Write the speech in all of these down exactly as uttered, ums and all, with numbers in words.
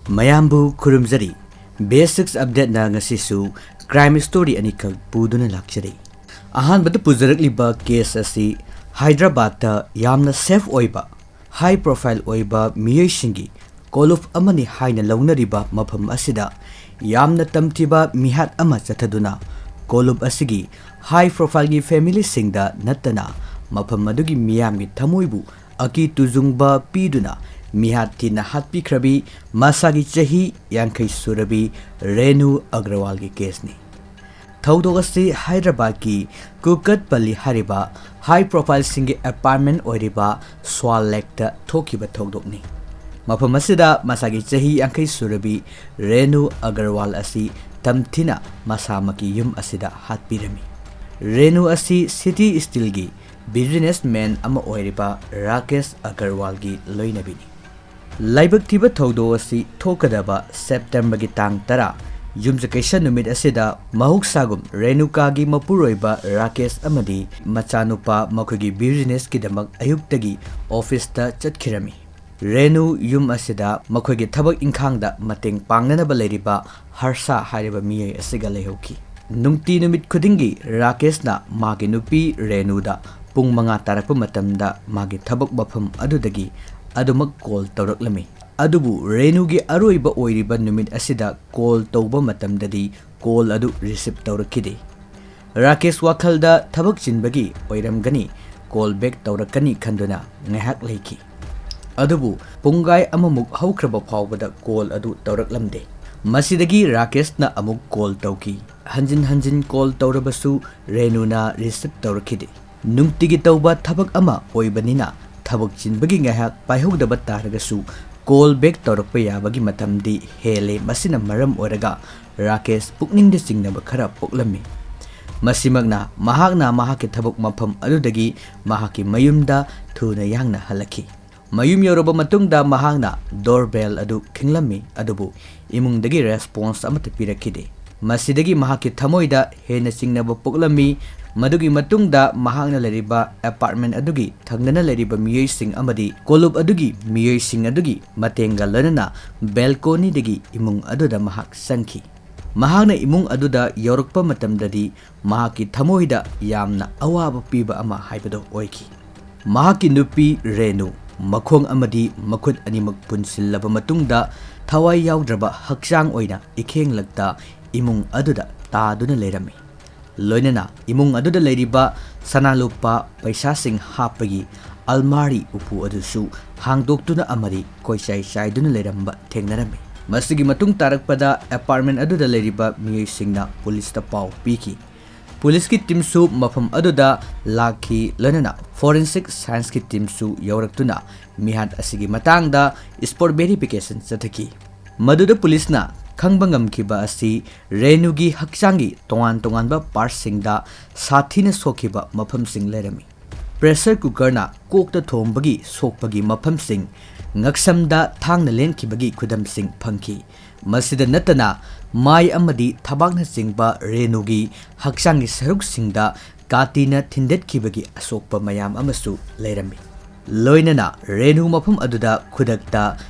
ꯃꯌꯥꯝꯕꯨ ꯈꯨꯔꯨꯝꯖꯔꯤ꯫ ꯕꯦꯁꯤꯛꯁ ꯑꯞꯗꯦꯠꯅ ꯉꯁꯤꯁꯨ crime story ꯑꯅꯤꯈꯛ ꯄꯨꯗꯨꯅ ꯂꯥꯛꯆꯔꯤ꯫ ꯑꯍꯥꯟꯕꯗ ꯄꯨꯖꯔꯛꯂꯤꯕ ꯀꯦꯁ ꯑꯁꯤ ꯍꯥꯏꯗ꯭ꯔꯕꯥꯗꯇ ꯌꯥꯝꯅ ꯁꯦꯐ ꯑꯣꯏꯕ, ꯍꯥꯏ ꯄ꯭ꯔꯣꯐꯥꯏꯜ ꯑꯣꯏꯕ ꯃꯤꯑꯣꯏꯁꯤꯡꯒꯤ ꯀꯣꯂꯨꯞ ꯑꯃꯅꯤ ꯍꯥꯏꯅ ꯂꯧꯅꯔꯤꯕ ꯃꯐꯝ ꯑꯁꯤꯗ ꯌꯥꯝꯅ ꯇꯝꯊꯤꯕ ꯃꯤꯍꯥꯠ ꯑꯃ ꯆꯠꯊꯗꯨꯅ ꯀꯣꯂꯨꯞ ꯑꯁꯤꯒꯤ ꯍꯥꯏ ꯄ꯭ꯔꯣꯐꯥꯏꯜꯒꯤ ꯐꯦꯃꯤꯂꯤꯁꯤꯡꯗ ꯅꯠꯇꯅ ꯃꯐꯝ ꯑꯗꯨꯒꯤ ꯃꯤꯌꯥꯝꯒꯤ ꯊꯃꯣꯏꯕꯨ ꯑꯀꯤ ꯇꯨꯖꯨꯡꯕ ꯄꯤꯗꯨꯅ ꯃꯤꯍꯥꯠ ꯊꯤꯅ ꯍꯥꯠꯄꯤꯈ꯭ꯔꯕꯤ ꯃꯁꯥꯒꯤ ꯆꯍꯤ ꯌꯥꯡꯈꯩ ꯁꯨꯔꯕꯤ ꯔꯦꯅꯨ ꯑꯒꯔꯋꯥꯜꯒꯤ ꯀꯦꯁꯅꯤ꯫ ꯊꯧꯗꯣꯛ ꯑꯁꯤ ꯍꯥꯏꯗ꯭ꯔꯕꯥꯗꯀꯤ ꯀꯨꯀꯠꯄꯜꯂꯤ ꯍꯥꯏꯔꯤꯕ ꯍꯥꯏ ꯄ꯭ꯔꯣꯐꯥꯏꯜꯁꯤꯡꯒꯤ ꯑꯦꯄꯥꯔꯠꯃꯦꯟ ꯑꯣꯏꯔꯤꯕ ꯁ꯭ꯋꯥꯜ ꯂꯦꯛꯇ ꯊꯣꯛꯈꯤꯕ ꯊꯧꯗꯣꯛꯅꯤ꯫ ꯃꯐꯝ ꯑꯁꯤꯗ ꯃꯁꯥꯒꯤ ꯆꯍꯤ ꯌꯥꯡꯈꯩ ꯁꯨꯔꯕꯤ ꯔꯦꯅꯨ ꯑꯒꯔꯋꯥꯜ ꯑꯁꯤ ꯇꯝꯊꯤꯅ ꯃꯁꯥꯃꯛꯀꯤ ꯌꯨꯝ ꯑꯁꯤꯗ ꯍꯥꯠꯄꯤꯔꯝꯃꯤ꯫ ꯔꯦꯅꯨ ꯑꯁꯤ ꯁꯤꯇꯤ ꯁ꯭ꯇꯤꯜꯒꯤ ꯕꯤꯖꯤꯅꯦꯁꯃꯦꯟ ꯑꯃ ꯑꯣꯏꯔꯤꯕ ꯔꯥꯀꯦꯁ ꯑꯒꯔꯋꯥꯜꯒꯤ ꯂꯣꯏꯅꯕꯤꯅꯤ꯫ ꯂꯥꯏꯕꯛ ꯊꯤꯕ ꯊꯧꯗꯣꯛ ꯑꯁꯤ ꯊꯣꯛꯀꯗꯕ ꯁꯦꯞꯇꯦꯝꯕꯔꯒꯤ ꯇꯥꯡ ꯇꯔꯥ, ꯌꯨꯝꯖꯀꯩꯁ ꯅꯨꯃꯤꯠ ꯑꯁꯤꯗ ꯃꯍꯧꯁꯥꯒꯨꯝ ꯔꯦꯅꯨꯀꯥꯒꯤ ꯃꯄꯨꯔꯣꯏꯕ ꯔꯥꯀꯦꯁ ꯑꯃꯗꯤ ꯃꯆꯥꯅꯨꯄꯥ ꯃꯈꯣꯏꯒꯤ ꯕꯤꯖꯤꯅꯦꯁꯀꯤꯗꯃꯛ ꯑꯌꯨꯛꯇꯒꯤ ꯑꯣꯐꯤꯁꯇ ꯆꯠꯈꯤꯔꯝꯃꯤ꯫ ꯔꯦꯅꯨ ꯌꯨꯝ ꯑꯁꯤꯗ ꯃꯈꯣꯏꯒꯤ ꯊꯕꯛ ꯏꯪꯈꯥꯡꯗ ꯃꯇꯦꯡ ꯄꯥꯡꯅꯅꯕ ꯂꯩꯔꯤꯕ ꯍꯔꯁꯥ ꯍꯥꯏꯔꯤꯕ ꯃꯤꯑꯣꯏ ꯑꯁꯤꯒ ꯂꯩꯍꯧꯈꯤ꯫ ꯅꯨꯡꯇꯤ ꯅꯨꯃꯤꯠ ꯈꯨꯗꯤꯡꯒꯤ ꯔꯥꯀꯦꯁꯅ ꯃꯥꯒꯤ ꯅꯨꯄꯤ ꯔꯦꯅꯨꯗ ꯄꯨꯡ ꯃꯉꯥ ꯇꯥꯔꯛꯄ ꯃꯇꯝꯗ ꯃꯥꯒꯤ ꯊꯕꯛ ꯃꯐꯝ ꯑꯗꯨꯗꯒꯤ ꯑꯗꯨꯃꯛ ꯀꯣꯜ ꯇꯧꯔꯛꯂꯝꯃꯤ꯫ ꯑꯗꯨꯕꯨ ꯔꯦꯅꯨꯒꯤ ꯑꯔꯣꯏꯕ ꯑꯣꯏꯔꯤꯕ ꯅꯨꯃꯤꯠ ꯑꯁꯤꯗ ꯀꯣꯜ ꯇꯧꯕ ꯃꯇꯝꯗꯗꯤ ꯀꯣꯜ ꯑꯗꯨ ꯔꯤꯁꯤꯞ ꯇꯧꯔꯛꯈꯤꯗꯦ꯫ ꯔꯥꯀꯦꯁ ꯋꯥꯈꯜꯗ ꯊꯕꯛ ꯆꯤꯟꯕꯒꯤ ꯑꯣꯏꯔꯝꯒꯅꯤ, ꯀꯣꯜ ꯕꯦꯛ ꯇꯧꯔꯛꯀꯅꯤ ꯈꯟꯗꯨꯅ ꯉꯥꯏꯍꯥꯛ ꯂꯩꯈꯤ꯫ ꯑꯗꯨꯕꯨ ꯄꯨꯡꯒꯥꯏ ꯑꯃꯃꯨꯛ ꯍꯧꯈ꯭ꯔꯕ ꯐꯥꯎꯕꯗ ꯀꯣꯜ ꯑꯗꯨ ꯇꯧꯔꯛꯂꯝꯗꯦ꯫ ꯃꯁꯤꯗꯒꯤ ꯔꯥꯀꯦꯁꯅ ꯑꯃꯨꯛ ꯀꯣꯜ ꯇꯧꯈꯤ꯫ ꯍꯟꯖꯤꯟ ꯍꯟꯖꯤꯟ ꯀꯣꯜ ꯇꯧꯔꯕꯁꯨ ꯔꯦꯅꯨꯅ ꯔꯤꯁꯤꯞ ꯇꯧꯔꯛꯈꯤꯗꯦ꯫ ꯅꯨꯡꯇꯤꯒꯤ ꯇꯧꯕ ꯊꯕꯛ ꯑꯃ ꯑꯣꯏꯕꯅꯤꯅ ꯊꯕꯛ ꯆꯤꯟꯕꯒꯤ ꯉꯥꯏꯍꯥꯛ ꯄꯥꯏꯍꯧꯗꯕ ꯇꯥꯔꯒꯁꯨ ꯀꯣꯜ ꯕꯦꯛ ꯇꯧꯔꯛꯄ ꯌꯥꯕꯒꯤ ꯃꯇꯝꯗꯤ ꯍꯦꯜꯂꯦ꯫ ꯃꯁꯤꯅ ꯃꯔꯝ ꯑꯣꯏꯔꯒ ꯔꯥꯀꯦꯁ ꯄꯨꯛꯅꯤꯡꯗ ꯆꯤꯡꯅꯕ ꯈꯔ ꯄꯣꯛꯂꯝꯃꯤ꯫ ꯃꯁꯤꯃꯛꯅ ꯃꯍꯥꯛꯅ ꯃꯍꯥꯛꯀꯤ ꯊꯕꯛ ꯃꯐꯝ ꯑꯗꯨꯗꯒꯤ ꯃꯍꯥꯛꯀꯤ ꯃꯌꯨꯝꯗ ꯊꯨꯅ ꯌꯥꯡꯅ ꯍꯜꯂꯛꯈꯤ꯫ ꯃꯌꯨꯝ ꯌꯧꯔꯕ ꯃꯇꯨꯡꯗ ꯃꯍꯥꯛꯅ ꯗꯣꯔꯕꯦꯜ ꯑꯗꯨ ꯈꯤꯡꯂꯝꯃꯤ, ꯑꯗꯨꯕꯨ ꯏꯃꯨꯡꯗꯒꯤ ꯔꯦꯁꯄꯣꯟꯁ ꯑꯃꯠꯇ ꯄꯤꯔꯛꯈꯤꯗꯦ꯫ ꯃꯁꯤꯗꯒꯤ ꯃꯍꯥꯛꯀꯤ ꯊꯃꯣꯏꯗ ꯍꯦꯟꯅ ꯆꯤꯡꯅꯕ ꯄꯣꯛꯂꯝꯃꯤ꯫ ꯃꯗꯨꯒꯤ ꯃꯇꯨꯡꯗ ꯃꯍꯥꯛꯅ ꯂꯩꯔꯤꯕ ꯑꯦꯄꯥꯔꯠꯃꯦꯟ ꯑꯗꯨꯒꯤ ꯊꯪꯅꯅ ꯂꯩꯔꯤꯕ ꯃꯤꯑꯣꯏꯁꯤꯡ ꯑꯃꯗꯤ ꯀꯣꯂꯨꯞ ꯑꯗꯨꯒꯤ ꯃꯤꯑꯣꯏꯁꯤꯡ ꯑꯗꯨꯒꯤ ꯃꯇꯦꯡꯒ ꯂꯣꯏꯅꯅ ꯕꯦꯜꯀꯣꯅꯤꯗꯒꯤ ꯏꯃꯨꯡ ꯑꯗꯨꯗ ꯃꯍꯥꯛ ꯆꯪꯈꯤ꯫ ꯃꯍꯥꯛꯅ ꯏꯃꯨꯡ ꯑꯗꯨꯗ ꯌꯧꯔꯛꯄ ꯃꯇꯝꯗꯗꯤ ꯃꯍꯥꯛꯀꯤ ꯊꯃꯣꯏꯗ ꯌꯥꯝꯅ ꯑꯋꯥꯕ ꯄꯤꯕ ꯑꯃ ꯍꯥꯏꯕꯗꯨ ꯑꯣꯏꯈꯤ꯫ ꯃꯍꯥꯛꯀꯤ ꯅꯨꯄꯤ ꯔꯦꯅꯨ ꯃꯈꯣꯡ ꯑꯃꯗꯤ ꯃꯈꯨꯠ ꯑꯅꯤꯃꯛ ꯄꯨꯟꯁꯤꯜꯂꯕ ꯃꯇꯨꯡꯗ ꯊꯋꯥꯏ ꯌꯥꯎꯗ꯭ꯔꯕ ꯍꯛꯆꯥꯡ ꯑꯣꯏꯅ ꯏꯈꯦꯡꯂꯛꯇ ꯏꯃꯨꯡ ꯑꯗꯨꯗ ꯇꯥꯗꯨꯅ ꯂꯩꯔꯝꯃꯤ꯫ ꯂꯣꯏꯅꯅ ꯏꯃꯨꯡ ꯑꯗꯨꯗ ꯂꯩꯔꯤꯕ ꯁꯅꯥ ꯂꯨꯄꯥ ꯄꯩꯁꯥꯁꯤꯡ ꯍꯥꯞꯄꯒꯤ ꯑꯜꯃꯥꯔꯤ ꯎꯄꯨ ꯑꯗꯨꯁꯨ ꯍꯥꯡꯗꯣꯛꯇꯨꯅ ꯑꯃꯗꯤ ꯀꯣꯏꯆꯥꯏ ꯆꯥꯏꯗꯨꯅ ꯂꯩꯔꯝꯕ ꯊꯦꯡꯅꯔꯝꯃꯤ꯫ ꯃꯁꯤꯒꯤ ꯃꯇꯨꯡ ꯇꯥꯔꯛꯄꯗ ꯑꯦꯄꯥꯔꯠꯃꯦꯟ ꯑꯗꯨꯗ ꯂꯩꯔꯤꯕ ꯃꯤꯑꯣꯏꯁꯤꯡꯅ ꯄꯨꯂꯤꯁꯇ ꯄꯥꯎ ꯄꯤꯈꯤ꯫ ꯄꯨꯂꯤꯁꯀꯤ ꯇꯤꯝꯁꯨ ꯃꯐꯝ ꯑꯗꯨꯗ ꯂꯥꯛꯈꯤ, ꯂꯣꯏꯅꯅ ꯐꯣꯔꯦꯟꯁꯤꯛ ꯁꯥꯏꯟꯁꯀꯤ ꯇꯤꯝꯁꯨ ꯌꯧꯔꯛꯇꯨꯅ ꯃꯤꯍꯥꯠ ꯑꯁꯤꯒꯤ ꯃꯇꯥꯡꯗ ꯁ꯭ꯄꯣꯠ ꯚꯦꯔꯤꯐꯤꯀꯦꯁꯟ ꯆꯠꯊꯈꯤ꯫ ꯃꯗꯨꯗ ꯄꯨꯂꯤꯁꯅ ꯈꯪꯕ ꯉꯝꯈꯤꯕ ꯑꯁꯤ ꯔꯦꯅꯨꯒꯤ ꯍꯛꯆꯥꯡꯒꯤ ꯇꯣꯉꯥꯟ ꯇꯣꯉꯥꯟꯕ ꯄꯥꯔꯠꯁꯤꯡꯗ ꯁꯥꯊꯤꯅ ꯁꯣꯛꯈꯤꯕ ꯃꯐꯝꯁꯤꯡ ꯂꯩꯔꯝꯃꯤ꯫ ꯄ꯭ꯔꯦꯁꯔ ꯀꯨꯀꯔꯅ ꯀꯣꯛꯇ ꯊꯣꯝꯕꯒꯤ ꯁꯣꯛꯄꯒꯤ ꯃꯐꯝꯁꯤꯡ, ꯉꯛꯁꯝꯗ ꯊꯥꯡꯅ ꯂꯦꯟꯈꯤꯕꯒꯤ ꯈꯨꯗꯝꯁꯤꯡ ꯐꯪꯈꯤ꯫ ꯃꯁꯤꯗ ꯅꯠꯇꯅ ꯃꯥꯏ ꯑꯃꯗꯤ ꯊꯕꯥꯛꯅꯆꯤꯡꯕ ꯔꯦꯅꯨꯒꯤ ꯍꯛꯆꯥꯡꯒꯤ ꯁꯔꯨꯛꯁꯤꯡꯗ ꯀꯥꯇꯤꯅ ꯊꯤꯟꯗꯠꯈꯤꯕꯒꯤ ꯑꯁꯣꯛꯄ ꯃꯌꯥꯝ ꯑꯃꯁꯨ ꯂꯩꯔꯝꯃꯤ꯫ ꯂꯣꯏꯅꯅ ꯔꯦꯅꯨ ꯃꯐꯝ ꯑꯗꯨꯗ ꯈꯨꯗꯛꯇ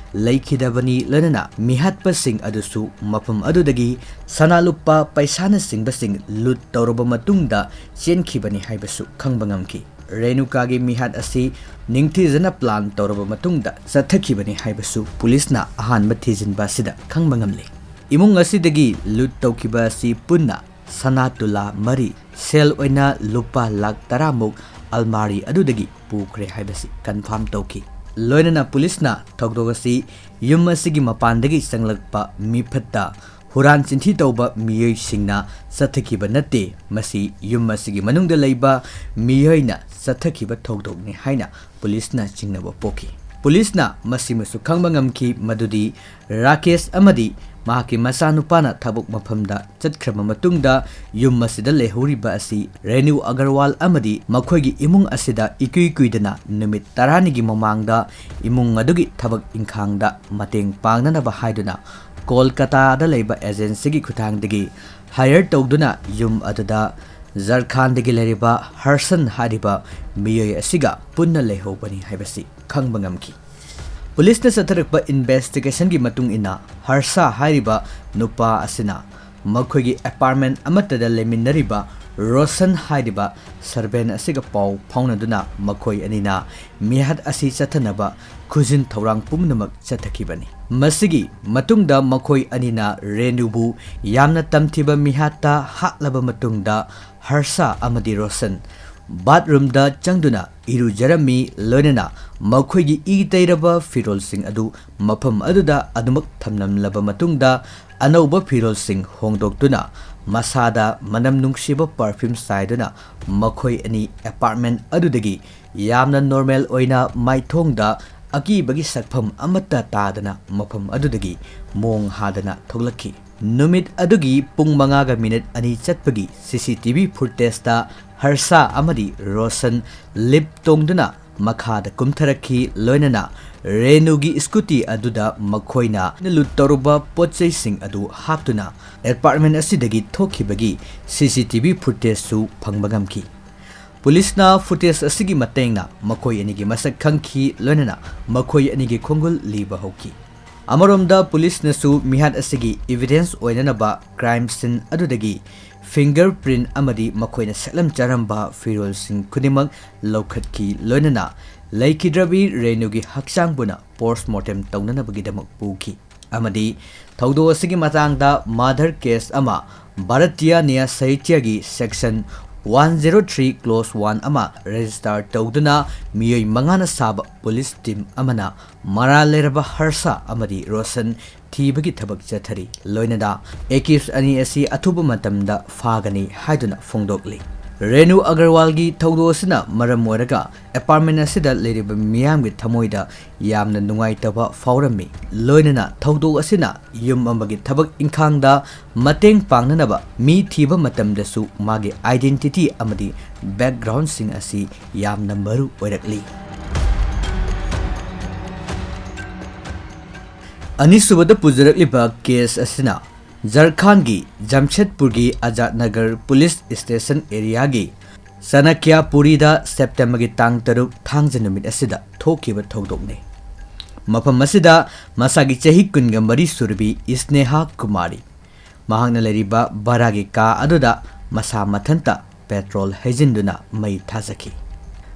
ꯂꯩꯈꯤꯗꯕꯅꯤ, ꯂꯣꯏꯅꯅ ꯃꯤꯍꯥꯠꯄꯁꯤꯡ ꯑꯗꯨꯁꯨ ꯃꯐꯝ ꯑꯗꯨꯗꯒꯤ ꯁꯅꯥ ꯂꯨꯄꯥ ꯄꯩꯁꯥꯅꯆꯤꯡꯕꯁꯤꯡ ꯂꯨꯠ ꯇꯧꯔꯕ ꯃꯇꯨꯡꯗ ꯆꯦꯟꯈꯤꯕꯅꯤ ꯍꯥꯏꯕꯁꯨ ꯈꯪꯕ ꯉꯝꯈꯤ꯫ ꯔꯦꯅꯨꯀꯥꯒꯤ ꯃꯤꯍꯥꯠ ꯑꯁꯤ ꯅꯤꯡꯊꯤꯖꯅ ꯄ꯭ꯂꯥꯟ ꯇꯧꯔꯕ ꯃꯇꯨꯡꯗ ꯆꯠꯊꯈꯤꯕꯅꯤ ꯍꯥꯏꯕꯁꯨ ꯄꯨꯂꯤꯁꯅ ꯑꯍꯥꯟꯕ ꯊꯤꯖꯤꯟꯕ ꯑꯁꯤꯗ ꯈꯪꯕ ꯉꯝꯂꯦ꯫ ꯏꯃꯨꯡ ꯑꯁꯤꯗꯒꯤ ꯂꯨꯠ ꯇꯧꯈꯤꯕ ꯑꯁꯤ ꯄꯨꯟꯅ ꯁꯅꯥ ꯇꯨꯂꯥ ꯃꯔꯤ, ꯁꯦꯜ ꯑꯣꯏꯅ ꯂꯨꯄꯥ ꯂꯥꯈ ꯇꯔꯥꯃꯨꯛ ꯑꯜꯃꯥꯔꯤ ꯑꯗꯨꯗꯒꯤ ꯄꯨꯈ꯭ꯔꯦ ꯍꯥꯏꯕꯁꯤ ꯀꯟꯐꯥꯔꯝ ꯇꯧꯈꯤ꯫ ꯂꯣꯏꯅꯅ ꯄꯨꯂꯤꯁꯅ ꯊꯧꯗꯣꯛ ꯑꯁꯤ ꯌꯨꯝ ꯑꯁꯤꯒꯤ ꯃꯄꯥꯟꯗꯒꯤ ꯆꯪꯂꯛꯄ ꯃꯤꯐꯠꯇ ꯍꯨꯔꯥꯟ ꯆꯤꯟꯊꯤ ꯇꯧꯕ ꯃꯤꯑꯣꯏꯁꯤꯡꯅ ꯆꯠꯊꯈꯤꯕ ꯅꯠꯇꯦ, ꯃꯁꯤ ꯌꯨꯝ ꯑꯁꯤꯒꯤ ꯃꯅꯨꯡꯗ ꯂꯩꯕ ꯃꯤꯑꯣꯏꯅ ꯆꯠꯊꯈꯤꯕ ꯊꯧꯗꯣꯛꯅꯤ ꯍꯥꯏꯅ ꯄꯨꯂꯤꯁꯅ ꯆꯤꯡꯅꯕ ꯄꯣꯛꯈꯤ꯫ ꯄꯨꯂꯤꯁꯅ ꯃꯁꯤꯃꯁꯨ ꯈꯪꯕ ꯉꯝꯈꯤ ꯃꯗꯨꯗꯤ ꯔꯥꯀꯦꯁ ꯑꯃꯗꯤ ꯃꯍꯥꯛꯀꯤ ꯃꯆꯥꯅꯨꯄꯥꯅ ꯊꯕꯛ ꯃꯐꯝꯗ ꯆꯠꯈ꯭ꯔꯕ ꯃꯇꯨꯡꯗ ꯌꯨꯝ ꯑꯁꯤꯗ ꯂꯩꯍꯧꯔꯤꯕ ꯑꯁꯤ ꯔꯦꯅꯨ ꯑꯒꯔꯋꯥꯜ ꯑꯃꯗꯤ ꯃꯈꯣꯏꯒꯤ ꯏꯃꯨꯡ ꯑꯁꯤꯗ ꯏꯀꯨꯏ ꯀꯨꯏꯗꯅ ꯅꯨꯃꯤꯠ ꯇꯔꯥꯅꯤꯒꯤ ꯃꯃꯥꯡꯗ ꯏꯃꯨꯡ ꯑꯗꯨꯒꯤ ꯊꯕꯛ ꯏꯪꯈꯥꯡꯗ ꯃꯇꯦꯡ ꯄꯥꯡꯅꯅꯕ ꯍꯥꯏꯗꯨꯅ ꯀꯣꯜꯀꯇꯥꯗ ꯂꯩꯕ ꯑꯦꯖꯦꯟꯁꯤꯒꯤ ꯈꯨꯠꯊꯥꯡꯗꯒꯤ ꯍꯥꯌꯔ ꯇꯧꯗꯨꯅ ꯌꯨꯝ ꯑꯗꯨꯗ ꯖꯔꯈꯥꯟꯗꯒꯤ ꯂꯩꯔꯤꯕ ꯍꯔꯁꯟ ꯍꯥꯏꯔꯤꯕ ꯃꯤꯑꯣꯏ ꯑꯁꯤꯒ ꯄꯨꯟꯅ ꯂꯩꯍꯧꯕꯅꯤ ꯍꯥꯏꯕꯁꯤ ꯈꯪꯕ ꯉꯝꯈꯤ꯫ ꯄꯨꯂꯤꯁꯅ ꯆꯠꯊꯔꯛꯄ investigationꯒꯤ ꯃꯇꯨꯡ ꯏꯟꯅ, ꯍꯔꯁꯥ ꯍꯥꯏꯔꯤꯕ ꯅꯨꯄꯥ ꯑꯁꯤꯅ ꯃꯈꯣꯏꯒꯤ apartment ꯑꯃꯠꯇꯗ ꯂꯩꯃꯤꯟꯅꯔꯤꯕ ꯔꯣꯁꯟ ꯍꯥꯏꯔꯤꯕ servant ꯑꯁꯤꯒ ꯄꯥꯎ ꯐꯥꯎꯅꯗꯨꯅ ꯃꯈꯣꯏ ꯑꯅꯤꯅ ꯃꯤꯍꯥꯠ ꯑꯁꯤ ꯆꯠꯊꯅꯕ ꯈꯨꯖꯤꯟ ꯊꯧꯔꯥꯡ ꯄꯨꯝꯅꯃꯛ ꯆꯠꯊꯈꯤꯕꯅꯤ꯫ ꯃꯁꯤꯒꯤ ꯃꯇꯨꯡꯗ ꯃꯈꯣꯏ ꯑꯅꯤꯅ ꯔꯦꯅꯨꯕꯨ ꯌꯥꯝꯅ ꯇꯝꯊꯤꯕ ꯃꯤꯍꯥꯠꯇ ꯍꯥꯠꯂꯕ ꯃꯇꯨꯡꯗ, ꯍꯔꯁꯥ ꯑꯃꯗꯤ ꯔꯣꯁꯟ bathroomꯗ ꯆꯪꯗꯨꯅ ꯏꯔꯨꯖꯔꯝꯃꯤ, ꯂꯣꯏꯅꯅ ꯃꯈꯣꯏꯒꯤ ꯏ ꯇꯩꯔꯕ ꯐꯤꯔꯣꯜꯁꯤꯡ ꯑꯗꯨ ꯃꯐꯝ ꯑꯗꯨꯗ ꯑꯗꯨꯃꯛ ꯊꯝꯂꯝꯂꯕ ꯃꯇꯨꯡꯗ, ꯑꯅꯧꯕ ꯐꯤꯔꯣꯜꯁꯤꯡ ꯍꯣꯡꯗꯣꯛꯇꯨꯅ, ꯃꯁꯥꯗ ꯃꯅꯝ ꯅꯨꯡꯁꯤꯕ perfume ꯆꯥꯏꯗꯨꯅ, ꯃꯈꯣꯏ ꯑꯅꯤ apartment ꯑꯗꯨꯗꯒꯤ ꯌꯥꯝꯅ normal ꯑꯣꯏꯅ ꯃꯥꯏꯊꯣꯡꯗ ꯑꯀꯤꯕꯒꯤ ꯁꯛꯐꯝ ꯑꯃꯠꯇ ꯇꯥꯗꯅ ꯃꯐꯝ ꯑꯗꯨꯗꯒꯤ ꯃꯣꯡ ꯍꯥꯗꯅ ꯊꯣꯛꯂꯛꯈꯤ꯫ ꯅꯨꯃꯤꯠ ꯑꯗꯨꯒꯤ ꯄꯨꯡ ꯃꯉꯥꯒ minute ꯑꯅꯤ ꯆꯠꯄꯒꯤ CCTV footageꯇ ꯍꯔꯁꯥ ꯑꯃꯗꯤ ꯔꯣꯁꯟ lift ꯇꯣꯡꯗꯨꯅ ꯃꯈꯥꯗ ꯀꯨꯝꯊꯔꯛꯈꯤ, ꯂꯣꯏꯅꯅ ꯔꯦꯅꯨꯒꯤ scooty ꯑꯗꯨꯗ ꯃꯈꯣꯏꯅ loot ꯇꯧꯔꯨꯕ ꯄꯣꯠꯆꯩꯁꯤꯡ ꯑꯗꯨ ꯍꯥꯞꯇꯨꯅ apartment ꯑꯁꯤꯗꯒꯤ ꯊꯣꯛꯈꯤꯕꯒꯤ CCTV footageꯁꯨ ꯐꯪꯕ ꯉꯝꯈꯤ꯫ ꯄꯨꯂꯤꯁꯅ footage ꯑꯁꯤꯒꯤ ꯃꯇꯦꯡꯅ ꯃꯈꯣꯏ ꯑꯅꯤꯒꯤ ꯃꯁꯛ ꯈꯪꯈꯤ, ꯂꯣꯏꯅꯅ ꯃꯈꯣꯏ ꯑꯅꯤꯒꯤ ꯈꯣꯡꯒꯨꯜ ꯂꯤꯕ ꯍꯧꯈꯤ꯫ ꯑꯃꯔꯣꯝꯗ, ꯄꯨꯂꯤꯁꯅꯁꯨ ꯃꯤꯍꯥꯠ ꯑꯁꯤꯒꯤ evidence ꯑꯣꯏꯅꯅꯕ crime scene ꯑꯗꯨꯗꯒꯤ fingerprint ꯑꯃꯗꯤ ꯃꯈꯣꯏꯅ ꯁꯦꯠꯂꯝ ꯆꯥꯔꯝꯕ ꯐꯤꯔꯣꯜꯁꯤꯡ ꯈꯨꯗꯤꯡꯃꯛ ꯂꯧꯈꯠꯈꯤ, ꯂꯣꯏꯅꯅ ꯂꯩꯈꯤꯗ꯭ꯔꯕꯤ ꯔꯦꯅꯨꯒꯤ ꯍꯛꯆꯥꯡ ꯄꯨꯝꯅ post mortem ꯇꯧꯅꯅꯕꯒꯤꯗꯃꯛ ꯄꯨꯈꯤ꯫ ꯑꯃꯗꯤ ꯊꯧꯗꯣꯛ ꯑꯁꯤꯒꯤ ꯃꯇꯥꯡꯗ murder case ꯑꯃ Bharatiya ꯅ꯭ꯌꯥꯌ ꯁꯥꯍꯤꯇ꯭ꯌꯒꯤ section one zero three clause one ꯑꯃ register ꯇꯧꯗꯨꯅ ꯃꯤꯑꯣꯏ ꯃꯉꯥꯅ ꯁꯥꯕ ꯄꯨꯂꯤꯁ team ꯑꯃꯅ ꯃꯔꯥꯜ ꯂꯩꯔꯕ ꯍꯔꯁꯥ ꯑꯃꯗꯤ ꯔꯣꯁꯟ ꯊꯤꯕꯒꯤ ꯊꯕꯛ ꯆꯠꯊꯔꯤ꯫ ꯂꯣꯏꯅꯅ accused ꯑꯅꯤ ꯑꯁꯤ ꯑꯊꯨꯕ ꯃꯇꯝꯗ ꯐꯥꯒꯅꯤ ꯍꯥꯏꯗꯨꯅ ꯐꯣꯡꯗꯣꯛꯂꯤ꯫ ꯔꯦꯅꯨ ꯑꯒꯔꯋꯥꯜꯒꯤ ꯊꯧꯗꯣꯛ ꯑꯁꯤꯅ ꯃꯔꯝ ꯑꯣꯏꯔꯒ apartment ꯑꯁꯤꯗ ꯂꯩꯔꯤꯕ ꯃꯤꯌꯥꯝꯒꯤ ꯊꯃꯣꯏꯗ ꯌꯥꯝꯅ ꯅꯨꯡꯉꯥꯏꯇꯕ ꯐꯥꯎꯔꯝꯃꯤ꯫ ꯂꯣꯏꯅꯅ ꯊꯧꯗꯣꯛ ꯑꯁꯤꯅ ꯌꯨꯝ ꯑꯃꯒꯤ ꯊꯕꯛ ꯏꯪꯈꯥꯡꯗ ꯃꯇꯦꯡ ꯄꯥꯡꯅꯅꯕ ꯃꯤ ꯊꯤꯕ ꯃꯇꯝꯗꯁꯨ ꯃꯥꯒꯤ identity ꯑꯃꯗꯤ backgroundꯁꯤꯡ ꯑꯁꯤ ꯌꯥꯝꯅ ꯃꯔꯨ ꯑꯣꯏꯔꯛꯂꯤ꯫ ꯑꯅꯤꯁꯨꯕꯗ ꯄꯨꯖꯔꯛꯂꯤꯕ case ꯑꯁꯤꯅ ꯖꯔꯈꯥꯟꯒꯤ ꯖꯝꯁꯦꯗꯄꯨꯔꯒꯤ ꯑꯖꯥꯗ ꯅꯒꯔ ꯄꯨꯂꯤꯁ ꯁ꯭ꯇꯦꯁꯟ ꯑꯦꯔꯤꯌꯥꯒꯤ ꯆꯅꯀ꯭ꯌꯥꯄꯨꯔꯤꯗ ꯁꯦꯞꯇꯦꯝꯕꯔꯒꯤ ꯇꯥꯡ ꯇꯔꯨꯛ, ꯊꯥꯡꯖ ꯅꯨꯃꯤꯠ ꯑꯁꯤꯗ ꯊꯣꯛꯈꯤꯕ ꯊꯧꯗꯣꯛꯅꯤ꯫ ꯃꯐꯝ ꯑꯁꯤꯗ ꯃꯁꯥꯒꯤ ꯆꯍꯤ ꯀꯨꯟꯒ ꯃꯔꯤ ꯁꯨꯔꯕꯤ ꯁ꯭ꯅꯦꯍꯥ ꯀꯨꯃꯥꯔꯤ, ꯃꯍꯥꯛꯅ ꯂꯩꯔꯤꯕ ꯚꯔꯥꯒꯤ ꯀꯥ ꯑꯗꯨꯗ ꯃꯁꯥ ꯃꯊꯟꯇ ꯄꯦꯇ꯭ꯔꯣꯜ ꯍꯩꯖꯤꯟꯗꯨꯅ ꯃꯩ ꯊꯥꯖꯈꯤ꯫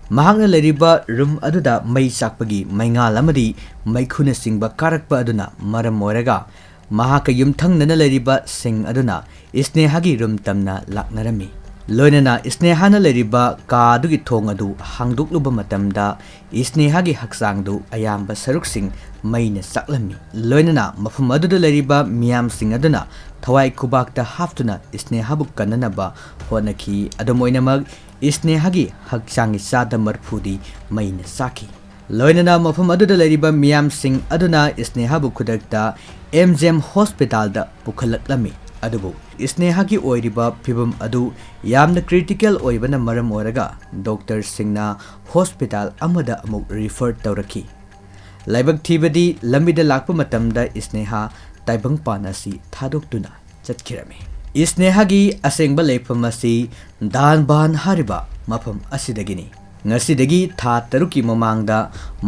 ꯃꯍꯥꯛꯅ ꯂꯩꯔꯤꯕ ꯔꯨꯝ ꯑꯗꯨꯗ ꯃꯩ ꯆꯥꯛꯄꯒꯤ ꯃꯩꯉꯥꯜ ꯑꯃꯗꯤ ꯃꯩꯈꯨꯅꯆꯤꯡꯕ ꯀꯥꯔꯛꯄ ꯑꯗꯨꯅ ꯃꯔꯝ ꯑꯣꯏꯔꯒ ꯃꯍꯥꯛꯀ ꯌꯨꯝꯊꯪꯅꯅ ꯂꯩꯔꯤꯕ ꯁꯤꯡ ꯑꯗꯨꯅ ꯁ꯭ꯅꯦꯍꯥꯒꯤ ꯔꯨꯝ ꯇꯝꯅ ꯂꯥꯛꯅꯔꯝꯃꯤ꯫ ꯂꯣꯏꯅꯅ ꯁ꯭ꯅꯦꯍꯥꯅ ꯂꯩꯔꯤꯕ ꯀꯥ ꯑꯗꯨꯒꯤ ꯊꯣꯡ ꯑꯗꯨ ꯍꯥꯡꯗꯣꯛꯂꯨꯕ ꯃꯇꯝꯗ, ꯁ꯭ꯅꯦꯍꯥꯒꯤ ꯍꯛꯆꯥꯡꯗꯨ ꯑꯌꯥꯝꯕ ꯁꯔꯨꯛꯁꯤꯡ ꯃꯩꯅ ꯆꯥꯛꯂꯝꯃꯤ꯫ ꯂꯣꯏꯅꯅ ꯃꯐꯝ ꯑꯗꯨꯗ ꯂꯩꯔꯤꯕ ꯃꯤꯌꯥꯝꯁꯤꯡ ꯑꯗꯨꯅ ꯊꯋꯥꯏ ꯈꯨꯕꯥꯛꯇ ꯍꯥꯞꯇꯨꯅ ꯁ꯭ꯅꯦꯍꯥꯕꯨ ꯀꯟꯅꯅꯕ ꯍꯣꯠꯅꯈꯤ꯫ ꯑꯗꯨꯝ ꯑꯣꯏꯅꯃꯛ, ꯁ꯭ꯅꯦꯍꯥꯒꯤ ꯍꯛꯆꯥꯡꯒꯤ ꯆꯥꯗ ꯃꯔꯐꯨꯗꯤ ꯃꯩꯅ ꯆꯥꯛꯈꯤ꯫ ꯂꯣꯏꯅꯅ ꯃꯐꯝ ꯑꯗꯨꯗ ꯂꯩꯔꯤꯕ ꯃꯤꯌꯥꯝꯁꯤꯡ ꯑꯗꯨꯅ ꯁ꯭ꯅꯦꯍꯥꯕꯨ ꯈꯨꯗꯛꯇ ꯑꯦꯝ ꯖꯤ ꯑꯦꯝ ꯍꯣꯁꯄꯤꯇꯥꯜꯗ ꯄꯨꯈꯠꯂꯛꯂꯝꯃꯤ꯫ ꯑꯗꯨꯕꯨ ꯁ꯭ꯅꯦꯍꯥꯒꯤ ꯑꯣꯏꯔꯤꯕ ꯐꯤꯚꯝ ꯑꯗꯨ ꯌꯥꯝꯅ ꯀ꯭ꯔꯤꯇꯤꯀꯦꯜ ꯑꯣꯏꯕꯅ ꯃꯔꯝ ꯑꯣꯏꯔꯒ ꯗꯣꯛꯇꯔꯁꯤꯡꯅ ꯍꯣꯁꯄꯤꯇꯥꯜ ꯑꯃꯗ ꯑꯃꯨꯛ ꯔꯤꯐꯔ ꯇꯧꯔꯛꯈꯤ꯫ ꯂꯥꯏꯕꯛ ꯊꯤꯕꯗꯤ, ꯂꯝꯕꯤꯗ ꯂꯥꯛꯄ ꯃꯇꯝꯗ ꯁ꯭ꯅꯦꯍꯥ ꯇꯥꯏꯕꯪꯄꯥꯟ ꯑꯁꯤ ꯊꯥꯗꯣꯛꯇꯨꯅ ꯆꯠꯈꯤꯔꯝꯃꯤ꯫ ꯁ꯭ꯅꯦꯍꯥꯒꯤ ꯑꯁꯦꯡꯕ ꯂꯩꯐꯝ ꯑꯁꯤ ꯙꯥꯟꯕꯥꯟ ꯍꯥꯏꯔꯤꯕ ꯃꯐꯝ ꯑꯁꯤꯗꯒꯤꯅꯤ꯫ ꯉꯁꯤꯗꯒꯤ ꯊꯥ ꯇꯔꯨꯛꯀꯤ ꯃꯃꯥꯡꯗ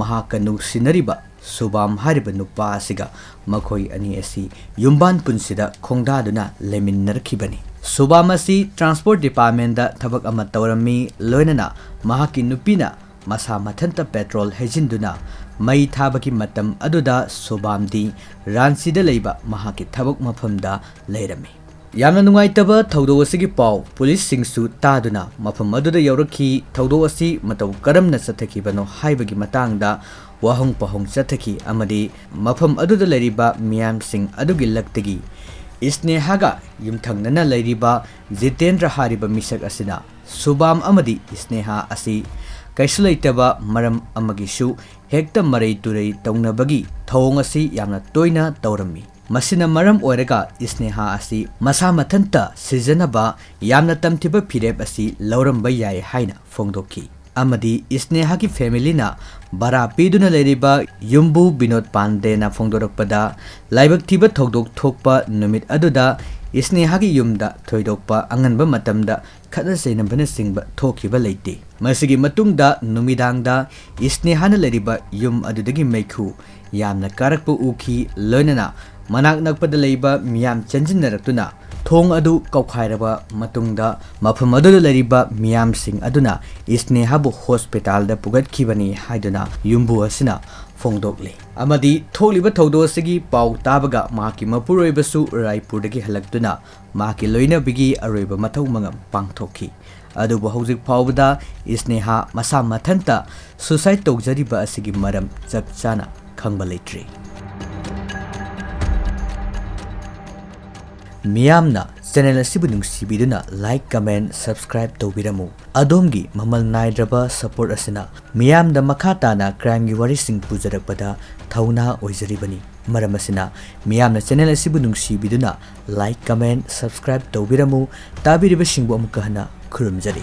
ꯃꯍꯥꯛꯀ ꯅꯨꯡꯁꯤꯅꯔꯤꯕ ꯁꯨꯕꯥꯝ ꯍꯥꯏꯔꯤꯕ ꯅꯨꯄꯥ ꯑꯁꯤꯒ ꯃꯈꯣꯏ ꯑꯅꯤ ꯑꯁꯤ ꯌꯨꯝꯕꯥꯟ ꯄꯨꯟꯁꯤꯗ ꯈꯣꯡꯗꯥꯗꯨꯅ ꯂꯩꯃꯤꯟꯅꯔꯛꯈꯤꯕꯅꯤ꯫ ꯁꯨꯕꯥꯝ ꯑꯁꯤ ꯇ꯭ꯔꯥꯟꯁꯄꯣꯔꯠ ꯗꯤꯄꯥꯔꯠꯃꯦꯟꯗ ꯊꯕꯛ ꯑꯃ ꯇꯧꯔꯝꯃꯤ꯫ ꯂꯣꯏꯅꯅ ꯃꯍꯥꯛꯀꯤ ꯅꯨꯄꯤꯅ ꯃꯁꯥ ꯃꯊꯟꯇ ꯄꯦꯇ꯭ꯔꯣꯜ ꯍꯩꯖꯤꯟꯗꯨꯅ ꯃꯩ ꯊꯥꯕꯒꯤ ꯃꯇꯝ ꯑꯗꯨꯗ ꯁꯨꯕꯥꯝꯗꯤ ꯔꯥꯟꯆꯤꯗ ꯂꯩꯕ ꯃꯍꯥꯛꯀꯤ ꯊꯕꯛ ꯃꯐꯝꯗ ꯂꯩꯔꯝꯃꯤ꯫ ꯌꯥꯝꯅ ꯅꯨꯡꯉꯥꯏꯇꯕ ꯊꯧꯗꯣꯛ ꯑꯁꯤꯒꯤ ꯄꯥꯎ ꯄꯨꯂꯤꯁꯁꯤꯡꯁꯨ ꯇꯥꯗꯨꯅ ꯃꯐꯝ ꯑꯗꯨꯗ ꯌꯧꯔꯛꯈꯤ꯫ ꯊꯧꯗꯣꯛ ꯑꯁꯤ ꯃꯇꯧ ꯀꯔꯝꯅ ꯆꯠꯊꯈꯤꯕꯅꯣ ꯍꯥꯏꯕꯒꯤ ꯃꯇꯥꯡꯗ ꯋꯥꯍꯪ ꯄꯥꯎꯍꯪ ꯆꯠꯊꯈꯤ ꯑꯃꯗꯤ ꯃꯐꯝ ꯑꯗꯨꯗ ꯂꯩꯔꯤꯕ ꯃꯤꯌꯥꯝꯁꯤꯡ ꯑꯗꯨꯒꯤ ꯂꯛꯇꯒꯤ ꯁ꯭ꯅꯦꯍꯥꯒ ꯌꯨꯝꯊꯪꯅꯅ ꯂꯩꯔꯤꯕ ꯖꯤꯇꯦꯟꯗ꯭ꯔ ꯍꯥꯏꯔꯤꯕ ꯃꯤꯁꯛ ꯑꯁꯤꯅ ꯁꯨꯕꯥꯝ ꯑꯃꯗꯤ ꯁ꯭ꯅꯦꯍꯥ ꯑꯁꯤ ꯀꯩꯁꯨ ꯂꯩꯇꯕ ꯃꯔꯝ ꯑꯃꯒꯤꯁꯨ ꯍꯦꯛꯇ ꯃꯔꯩ ꯇꯨꯔꯩ ꯇꯧꯅꯕꯒꯤ ꯊꯧꯑꯣꯡ ꯑꯁꯤ ꯌꯥꯝꯅ ꯇꯣꯏꯅ ꯇꯧꯔꯝꯃꯤ꯫ ꯃꯁꯤꯅ ꯃꯔꯝ ꯑꯣꯏꯔꯒ ꯁ꯭ꯅꯦꯍꯥ ꯑꯁꯤ ꯃꯁꯥ ꯃꯊꯟꯇ ꯁꯤꯖꯅꯕ ꯌꯥꯝꯅ ꯇꯝꯊꯤꯕ ꯐꯤꯔꯦꯞ ꯑꯁꯤ ꯂꯧꯔꯝꯕ ꯌꯥꯏ ꯍꯥꯏꯅ ꯐꯣꯡꯗꯣꯛꯈꯤ꯫ ꯑꯃꯗꯤ ꯏꯁꯅꯦꯍꯥꯒꯤ ꯐꯦꯃꯤꯂꯤꯅ ꯚꯔꯥ ꯄꯤꯗꯨꯅ ꯂꯩꯔꯤꯕ ꯌꯨꯝꯕꯨ ꯕꯤꯅꯣꯗ ꯄꯥꯟꯗꯦꯅ ꯐꯣꯡꯗꯣꯔꯛꯄꯗ, ꯂꯥꯏꯕꯛ ꯊꯤꯕ ꯊꯧꯗꯣꯛ ꯊꯣꯛꯄ ꯅꯨꯃꯤꯠ ꯑꯗꯨꯗ ꯏꯁꯅꯦꯍꯥꯒꯤ ꯌꯨꯝꯗ ꯊꯣꯏꯗꯣꯛꯄ ꯑꯉꯟꯕ ꯃꯇꯝꯗ ꯈꯠꯅ ꯆꯩꯅꯕꯅꯆꯤꯡꯕ ꯊꯣꯛꯈꯤꯕ ꯂꯩꯇꯦ꯫ ꯃꯁꯤꯒꯤ ꯃꯇꯨꯡꯗ ꯅꯨꯃꯤꯗꯥꯡꯗ ꯏꯁꯅꯦꯍꯥꯅ ꯂꯩꯔꯤꯕ ꯌꯨꯝ ꯑꯗꯨꯗꯒꯤ ꯃꯩꯈꯨ ꯌꯥꯝꯅ ꯀꯥꯔꯛꯄ ꯎꯈꯤ꯫ ꯂꯣꯏꯅꯅ ꯃꯅꯥꯛ ꯅꯛꯄꯗ ꯂꯩꯕ ꯃꯤꯌꯥꯝ ꯆꯦꯟꯁꯤꯟꯅꯔꯛꯇꯨꯅ ꯊꯣꯡ ꯑꯗꯨ ꯀꯧꯈꯥꯏꯔꯕ ꯃꯇꯨꯡꯗ, ꯃꯐꯝ ꯑꯗꯨꯗ ꯂꯩꯔꯤꯕ ꯃꯤꯌꯥꯝꯁꯤꯡ ꯑꯗꯨꯅ ꯏꯁꯅꯦꯍꯥꯕꯨ ꯍꯣꯁꯄꯤꯇꯥꯜꯗ ꯄꯨꯈꯠꯈꯤꯕꯅꯤ ꯍꯥꯏꯗꯨꯅ ꯌꯨꯝꯕꯨ ꯑꯁꯤꯅ ꯐꯣꯡꯗꯣꯛꯂꯤ꯫ ꯑꯃꯗꯤ ꯊꯣꯛꯂꯤꯕ ꯊꯧꯗꯣꯛ ꯑꯁꯤꯒꯤ ꯄꯥꯎ ꯇꯥꯕꯒ ꯃꯍꯥꯛꯀꯤ ꯃꯄꯨꯔꯣꯏꯕꯁꯨ ꯔꯥꯏꯄꯨꯔꯗꯒꯤ ꯍꯜꯂꯛꯇꯨꯅ ꯃꯍꯥꯛꯀꯤ ꯂꯣꯏꯅꯕꯤꯒꯤ ꯑꯔꯣꯏꯕ ꯃꯊꯧ ꯃꯉꯝ ꯄꯥꯡꯊꯣꯛꯈꯤ꯫ ꯑꯗꯨꯕꯨ ꯍꯧꯖꯤꯛ ꯐꯥꯎꯕꯗ ꯏꯁꯅꯦꯍꯥ ꯃꯁꯥ ꯃꯊꯟꯇ ꯁꯨꯁꯥꯏꯗ ꯇꯧꯖꯔꯤꯕ ꯑꯁꯤꯒꯤ ꯃꯔꯝ ꯆꯞ ꯆꯥꯅ ꯈꯪꯕ ꯂꯩꯇ꯭ꯔꯤ꯫ ꯃꯤꯌꯥꯝꯅ ꯆꯦꯅꯦꯜ ꯑꯁꯤꯕꯨ ꯅꯨꯡꯁꯤꯕꯤꯗꯨꯅ ꯂꯥꯏꯛ, ꯀꯃꯦꯟ, ꯁꯕꯁꯀ꯭ꯔꯥꯏꯕ ꯇꯧꯕꯤꯔꯝꯃꯨ꯫ ꯑꯗꯣꯝꯒꯤ ꯃꯃꯜ ꯅꯥꯏꯗ꯭ꯔꯕ ꯁꯄꯣꯔꯠ ꯑꯁꯤꯅ ꯃꯤꯌꯥꯝꯗ ꯃꯈꯥ ꯇꯥꯅ ꯀ꯭ꯔꯥꯏꯝꯒꯤ ꯋꯥꯔꯤꯁꯤꯡ ꯄꯨꯖꯔꯛꯄꯗ ꯊꯧꯅꯥ ꯑꯣꯏꯖꯔꯤꯕꯅꯤ꯫ ꯃꯔꯝ ꯑꯁꯤꯅ ꯃꯤꯌꯥꯝꯅ ꯆꯦꯅꯦꯜ ꯑꯁꯤꯕꯨ ꯅꯨꯡꯁꯤꯕꯤꯗꯨꯅ ꯂꯥꯏꯛ, ꯀꯃꯦꯟ, ꯁꯕꯁꯀ꯭ꯔꯥꯏꯕ ꯇꯧꯕꯤꯔꯝꯃꯨ꯫ ꯇꯥꯕꯤꯔꯤꯕꯁꯤꯡꯕꯨ ꯑꯃꯨꯛꯀ ꯍꯟꯅ ꯈꯨꯔꯨꯝꯖꯔꯤ꯫